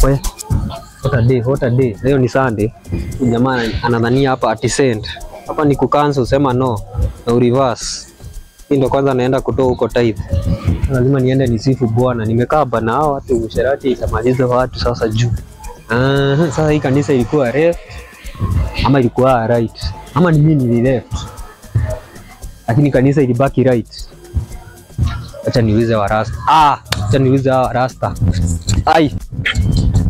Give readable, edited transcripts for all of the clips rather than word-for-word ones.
We. What a day, what a day. Leo ni Sunday. Jamaa anadhania hapa ati send. Hapa ni kucancel, sema no na reverse. Mimi ndo kwanza naenda kutoa huko tithe. Lazima niende nisifu Bwana. Nimekaa bana hao watu usherati itamaliza watu sasa juu. Sasa hii kanisa ilikuwa left ama ilikuwa right? Ama ni mimi nili left. Lakini kanisa ilibaki right. Acha niulize wa rasta. Acha niulize wa rasta. Ai.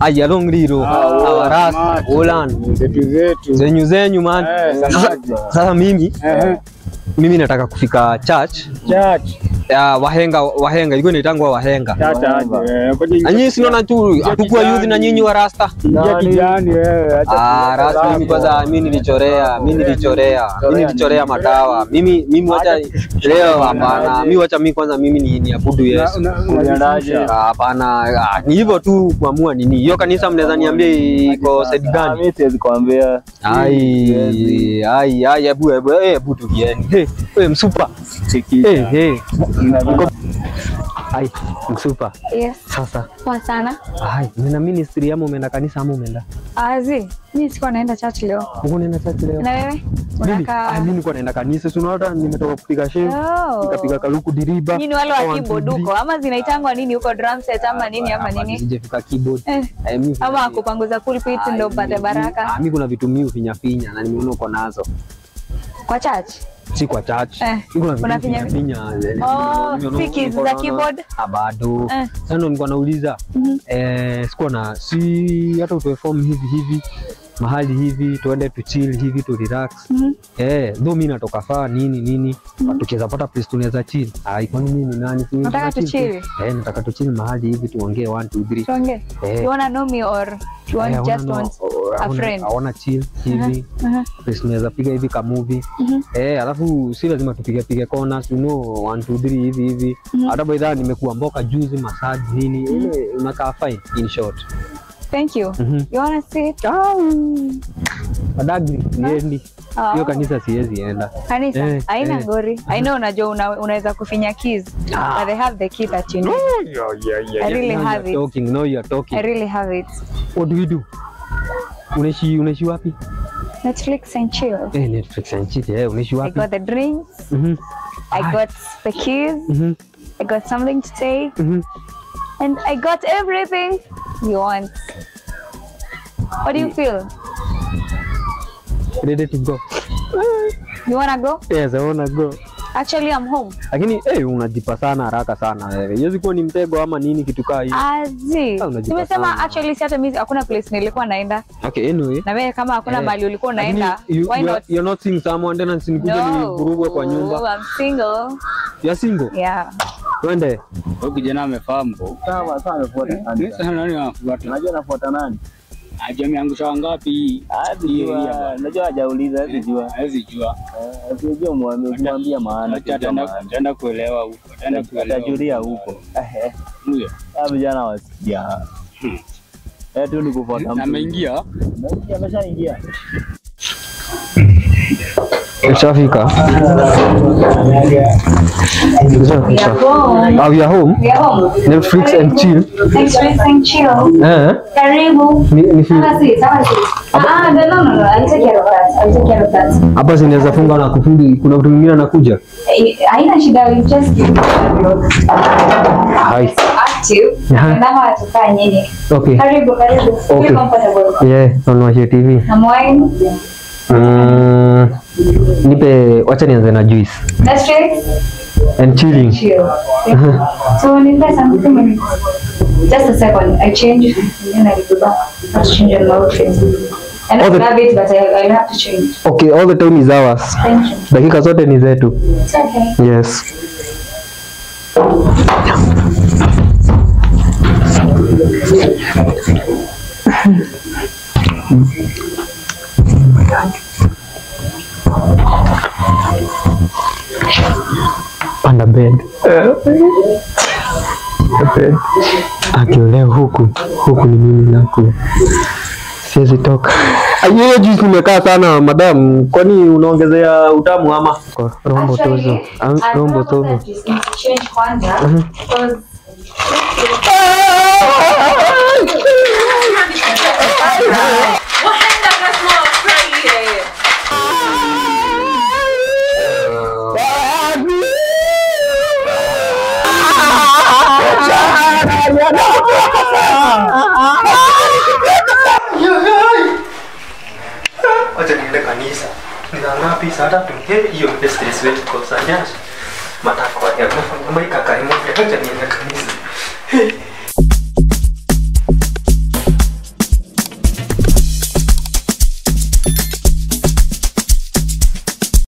Ai along liro. Wa rasta. Olan. Zetu zetu. Zenyu zenyu man. Sasa mimi mimi nataka kufika church. Church. Ya wahenga wahenga ilikuwa inaitangwa wahenga. Church. Na nyinyi si naona tu hatakuwa youth na nyinyi wa rasta. Ingia kijani wewe. Acha. Rasta mimi kwanza mimi nilichorea, mimi nilichorea madawa. Mimi wacha leo hapana. Mimi wacha mimi kwanza mimi ni niabudu Yesu. Hapana, ni hivyo tu kuamua nini. Hiyo kanisa mnaweza niambia iko side gani? Mimi siwezi kuambia. Ai ai ai hebu hebu tukieni. Hey, wewe msupa. Cheki. Hey. Ai, msupa. Yes. Sasa. Poa sana. Ai, umeenda ministry ama umeenda kanisa ama umeenda? Azi, mimi sikuwa naenda church leo. Uko unaenda church leo? Na wewe? Unaka. Mimi nilikuwa naenda kanisa. Si unaona nimetoka kupiga shave. Nikapiga kaluku diriba. Nini wale wa keyboard huko? Ama zinaitangwa nini huko drum set ama nini ama nini? Sijafika keyboard. Mimi ama kupanguza pulpit ndio upate baraka. Mimi kuna vitu mimi ufinya finya na nimeona uko nazo. Kwa church? Si kwa church. Kuna finya finya. Oh, si keys za keyboard? Bado. Sasa nilikuwa nauliza sikuwa na si hata utoe form hivi hivi mahali hivi tuende tu chill hivi tu relax. Though mimi natoka faa nini nini tukiweza pata place tunaweza chill. Ai kwani mimi ni nani? Nataka tu chill. Nataka tu chill mahali hivi tuongee 1 2 3. Tuongee. You wanna know me or you want just want a friend? I wanna chill hivi. Place tunaweza piga hivi ka movie. Alafu si lazima tupige pige corners, you know 1 2 3 hivi hivi. Hata by the nimekuwa mboka juzi massage nini ile unakaa fine in short. Thank you. You wanna sit? Padagri, siendi. Hiyo kanisa siwezi enda. Kanisa haina ngori. I know unajua unaweza kufinya keys. But they have the key that you need. Yeah. I really have it. Talking. No, you are talking. I really have it. What do you do? Unaishi wapi? Netflix and chill. Netflix and chill. Unaishi wapi? I got the drinks. I got the keys. I got something to take. And I got everything you want. What do you feel? Ready to go. You wanna go? Yes, I wanna go. Actually, I'm home. Lakini unajipa sana haraka sana wewe. Iwezi kuwa ni mtego ama nini kitu kaa hiyo. Azi. Nimesema actually si hata mimi hakuna place nilikuwa naenda. Okay, anyway. Na wewe kama hakuna mahali ulikuwa unaenda, why not? You're not seeing someone then and sinikuje nivurugwe kwa nyumba. I'm single. You're single? Yeah. Twende. Huyu kijana amefahamu. Sawa sawa amefuata nani? Sasa nani anafuata? Unajua anafuata nani? Ameangusha wangapi? Najua hajauliza, hawezi jua. Hawezi jua. Asijue mwambie maana. Ataenda kuelewa huko. Ataenda kuelewa. Atajulia huko. Huyo. Hao vijana wasikia. Tu ni kufuata mtu. Ameingia? Ameingia, ameshaingia. Ushafika? We are home. We are home. Netflix and chill. Netflix and chill. Karibu. No. I'll take care of that. I'll take care of that. Hapa zinaweza funga na kufundi. Kuna mtu mwingine anakuja. Haina shida, we just give it. Hi. Active. Na watu nini? Okay. Karibu, karibu. Okay. Feel comfortable. Yeah, on TV. Na wine. Nipe, wacha nianze na juice. Netflix and chilling. Chill. So nipe something. Just a second. I change and then I go back. I have to change my outfit. I don't love it, but I have to change. Okay, all the time is ours. Thank you. Dakika zote ni zetu. It's okay. Yes. Oh my God. Panda bed. Bed. Akiolea huku ni mimi naku. Siwezi toka. Hiyo juice nimekaa sana madam, kwani unaongezea utamu ama? Rombo tozo. Rombo tozo. Change kwanza because Ngapi? Saa tatu. Hiyo ni stress wewe kwa sanya. Matako ya kama ikaka imo. Acha niende kanisa.